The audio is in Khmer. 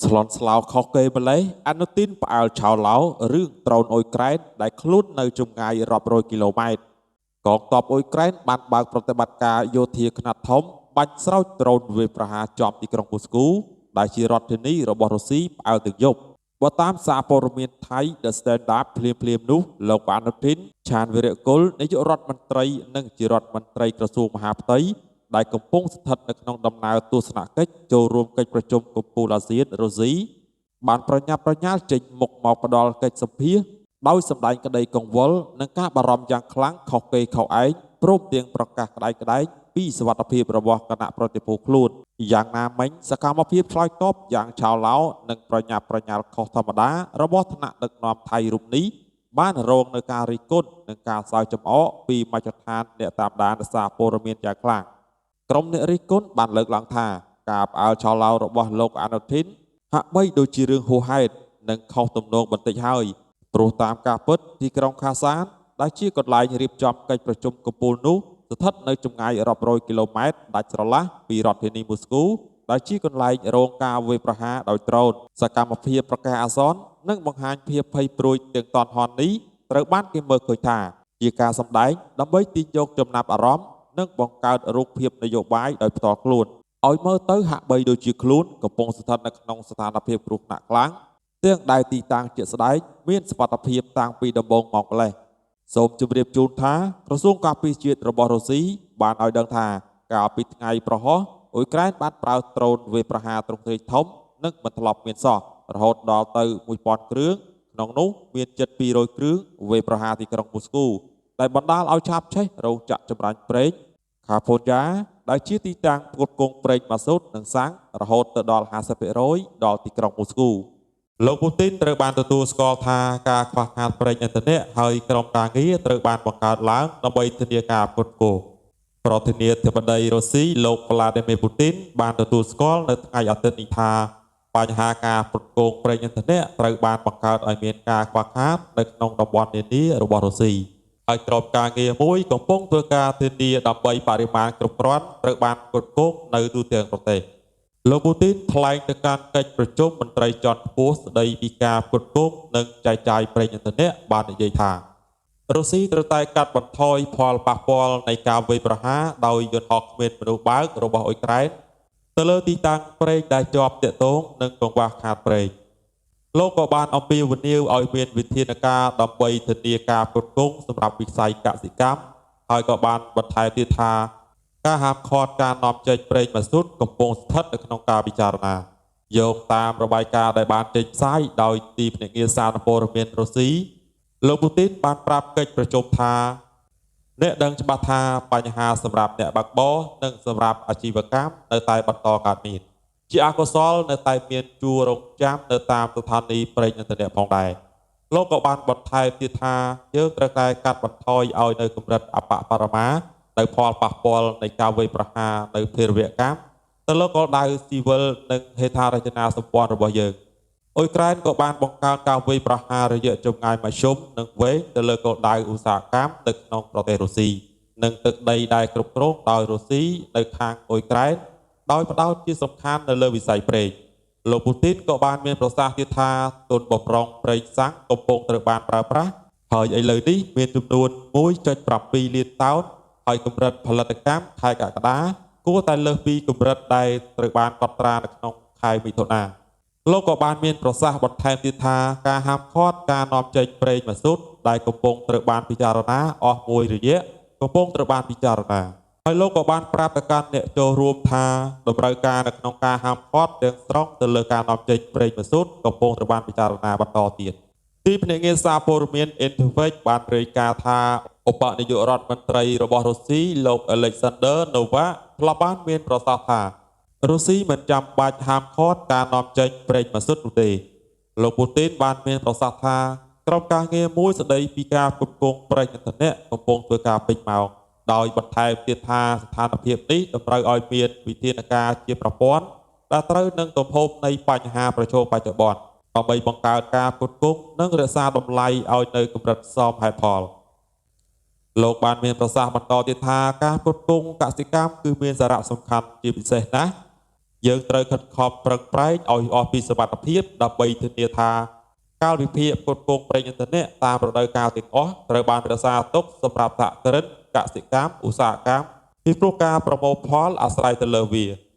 ស្លន់ស្លោខុសគេម្លេះអនុទីនផ្អើលឆោឡោរឿងដ្រូនអ៊ុយក្រែនដែលខ្លួននៅចម្ងាយរាប់រយគីឡូម៉ែត្រកងទ័ពអ៊ុយក្រែនបានបើកប្រតិបត្តិការយោធាខ្នាតធំបាញ់ស្រោចដ្រូនវាយប្រហារចំទីក្រុងមូស្គូដែលជារដ្ឋធានីរបស់រុស្ស៊ីផ្អើលទាំងយប់បើតាមសារព័ត៌មានថៃ The Standard ភ្លាមៗនោះលោកអនុធីនឆានវិរគុលនាយករដ្ឋមន្ត្រីនិងជារដ្ឋមន្ត្រីក្រសួងមហាផ្ទៃដែលកំពុងស្ថិតនៅក្នុងដំណើរទស្សនកិច្ចចូលរួមកិច្ចប្រជុំកំពូលអាស៊ានរុស្ស៊ីបានប្រញាប់ប្រញាល់ចេញមុខមកផ្ដល់កិច្ចសម្ភាសន៍ដោយសម្ដែងក្តីកង្វល់និងការបារម្ភយ៉ាងខ្លាំងខុសគេខុសឯងព្រមទាំងប្រកាសក្តែងៗពីសុវត្ថិភាពរបស់គណៈប្រតិភូខ្លួនយ៉ាងណាមិញសកម្មភាពឆ្លើយតបយ៉ាងឆោឡោនិងប្រញាប់ប្រញាល់ខុសធម្មតារបស់ថ្នាក់ដឹកនាំថៃរូបនេះបានរងនៅការរិះគន់និងការសើចចំអកពីមជ្ឈដ្ឋានអ្នកតាមដានសារព័ត៌មានយ៉ាងខ្លាំងក្រុមអ្នករិះគន់បានលើកឡើងថាការផ្អើលឆោឡោរបស់លោកអនុធីនហាក់បីដូចជារឿងហួសហេតុនិងខុសទំនងបន្តិចហើយព្រោះតាមការពិតទីក្រុងខាសានដែលជាកន្លែងរៀបចំកិច្ចប្រជុំកំពូលនោះស្ថិតនៅចម្ងាយរាប់រយគីឡូម៉ែត្រដាច់ស្រឡះពីរដ្ឋធានីមូស្គូដែលជាកន្លែងរងការវាយប្រហារដោយដ្រូនសកម្មភាពប្រកាសអាសន្ននិងបង្ហាញភាពភ័យព្រួយទាំងតន់ហន់នេះត្រូវបានគេមើលឃើញថាជាការសម្ដែងដើម្បីទាញយកចំណាប់អារម្មណ៍និងបង្កើតរូបភាពនយោបាយដោយផ្ទាល់ខ្លួនឲ្យមើលទៅហាក់បីដូចជាខ្លួនកំពុងស្ថិតនៅក្នុងស្ថានភាពគ្រោះថ្នាក់ខ្លាំងទាំងដែលទីតាំងជាក់ស្ដែងមានសុវត្ថិភាពតាំងពីដំបូងមកម្ល៉េះសូមជម្រាបជូនថាក្រសួងការពារជាតិរបស់រុស្ស៊ីបានឲ្យដឹងថាកាលពីថ្ងៃប្រហោះអ៊ុយក្រែនបានប្រើដ្រូនវាយប្រហារទ្រង់ទ្រាយធំនិងមិនធ្លាប់មានសោះរហូតដល់ទៅ1000គ្រឿងក្នុងនោះមានជិត200គ្រឿងវាយប្រហារទីក្រុងមូស្គូដែលបណ្ដាលឲ្យឆាបឆេះរោងចក្រចម្រាញ់ប្រេងខាផូនយ៉ាដែលជាទីតាំងផ្គត់ផ្គង់ប្រេងម៉ាស៊ូតនិងសាំងរហូតទៅដល់ 50% ដល់ទីក្រុងមូស្គូលោកពូទីនត្រូវបានទទួលស្គាល់ថាការខ្វះខាតប្រេងឥន្ធនៈហើយក្រុមការងារត្រូវបានបង្កើតឡើងដើម្បីធានាការផ្គត់ផ្គង់ប្រធានាធិបតីរុស្ស៊ីលោកវ្លាឌីមៀពូទីនបានទទួលស្គាល់នៅថ្ងៃអាទិត្យនេះថាបញ្ហាការផ្គត់ផ្គង់ប្រេងឥន្ធនៈត្រូវបានបង្កើតឲ្យមានការខ្វះខាតនៅក្នុងតំបន់នានារបស់រុស្ស៊ីហើយក្រុមការងារមួយកំពុងធ្វើការធានាដើម្បីបរិមាណគ្រប់គ្រាន់ត្រូវបានផ្គត់ផ្គង់នៅទូទាំងប្រទេសលោកពូទីនថ្លែងទៅកាន់កិច្ចប្រជុំមន្ត្រីជាន់ខ្ពស់ស្ដីពីការផ្គត់ផ្គង់និងចែកចាយប្រេងឥន្ធនៈបាននិយាយថារុស្ស៊ីត្រូវតែកាត់បន្ថយផលប៉ះពាល់នៃការវាយប្រហារដោយយន្តហោះគ្មានមនុស្សបើករបស់អ៊ុយក្រែនទៅលើទីតាំងប្រេងដែលជាប់ទាក់ទងនឹងកង្វះខាតប្រេងលោកក៏បានអំពាវនាវឲ្យមានវិធានការដើម្បីធានាការផ្គត់ផ្គង់សម្រាប់វិស័យកសិកម្មហើយក៏បានបន្ថែមទៀតថាការហាមឃាត់ការនាំចេញប្រេងម៉ាស៊ូតកំពុងស្ថិតនៅក្នុងការពិចារណាយោងតាមរបាយការណ៍ដែលបានចេញផ្សាយដោយទីភ្នាក់ងារសារព័ត៌មានរុស្ស៊ីលោកពូទីនបានប្រាប់កិច្ចប្រជុំថាអ្នកដឹងច្បាស់ថាបញ្ហាសម្រាប់អ្នកបើកបរនិងសម្រាប់អាជីវកម្មនៅតែបន្តកើតមានជាអកុសលនៅតែមានជួររងចាំនៅតាមស្ថានីយ៍ប្រេងឥន្ធនៈផងដែរលោកក៏បានបន្ថែមទៀតថាយើងត្រូវតែកាត់បន្ថយឲ្យនៅកម្រិតអបបរមានៅផលប៉ះពាល់នៃការវាយប្រហារនៅភេរវកម្មទៅលើគោលដៅស៊ីវិលនិងហេដ្ឋារចនាសម្ព័ន្ធរបស់យើងអ៊ុយក្រែនក៏បានបង្កើនការវាយប្រហាររយៈចម្ងាយមធ្យមនិងវែងទៅលើគោលដៅឧស្សាហកម្មនៅក្នុងប្រទេសរុស្ស៊ីនិងទឹកដីដែលគ្រប់គ្រងដោយរុស្ស៊ីនៅខាងអ៊ុយក្រែនដោយផ្ដោតជាសំខាន់នៅលើវិស័យប្រេងលោកពូទីនក៏បានមានប្រសាសន៍ទៀតថាទុនបំរុងប្រេងសាំងកំពុងត្រូវបានប្រើប្រាស់ហើយឥឡូវនេះមានចំនួន 1.7 លានតោនហើយកម្រិតផលិតកម្មខែកក្កដាគួរតែលើសពីកម្រិតដែលត្រូវបានកត់ត្រានៅក្នុងខែមិថុនាលោកក៏បានមានប្រសាសន៍បន្ថែមទៀតថាការហាមឃាត់ការនាំចេញប្រេងម៉ាស៊ូតដែលកំពុងត្រូវបានពិចារណាអស់មួយរយៈកំពុងត្រូវបានពិចារណាហើយលោកក៏បានប្រាប់ទៅកាន់អ្នកចូលរួមថាតម្រូវការនៅក្នុងការហាមឃាត់ទាំងស្រុងទៅលើការនាំចេញប្រេងម៉ាស៊ូតកំពុងត្រូវបានពិចារណាបន្តទៀតទីភ្នាក់ងារសារព័ត៌មាន Interfax បានរាយការណ៍ថាឧបនាយករដ្ឋមន្ត្រីរបស់រុស្ស៊ីលោក Alexander Novak ធ្លាប់បានមានប្រសាសន៍ថារុស្ស៊ីមិនចាំបាច់ហាមឃាត់ការនាំចេញប្រេងម៉ាស៊ូតនោះទេលោកពូទីនបានមានប្រសាសន៍ថាក្រុមការងារមួយស្ដីពីការផ្គត់ផ្គង់ប្រេងឥន្ធនៈកំពុងធ្វើការពេញម៉ោងដោយបន្ថែមទៀតថាស្ថានភាពនេះតម្រូវឲ្យមានវិធានការជាប្រព័ន្ធដែលត្រូវនឹងទំហំនៃបញ្ហាប្រឈមបច្ចុប្បន្នដើម្បីបង្កើតការផ្គត់ផ្គង់និងរក្សាតម្លៃឲ្យនៅកម្រិតសមហេតុផលលោកបានមានប្រសាសន៍បន្តទៀតថាការផ្គត់ផ្គង់កសិកម្មគឺមានសារៈសំខាន់ជាពិសេសណាស់ យើងត្រូវខិតខំប្រឹងប្រែងឲ្យអស់ពីសមត្ថភាពដើម្បីធានាថាកាលវិភាគផ្គត់ផ្គង់ប្រេងឥន្ធនៈតាមរដូវកាលទាំងអស់ត្រូវបានរក្សាទុកសម្រាប់សហគ្រិនកសិកម្មឧស្សាហកម្មពីព្រោះការប្រមូលផលអាស្រ័យទៅលើវា។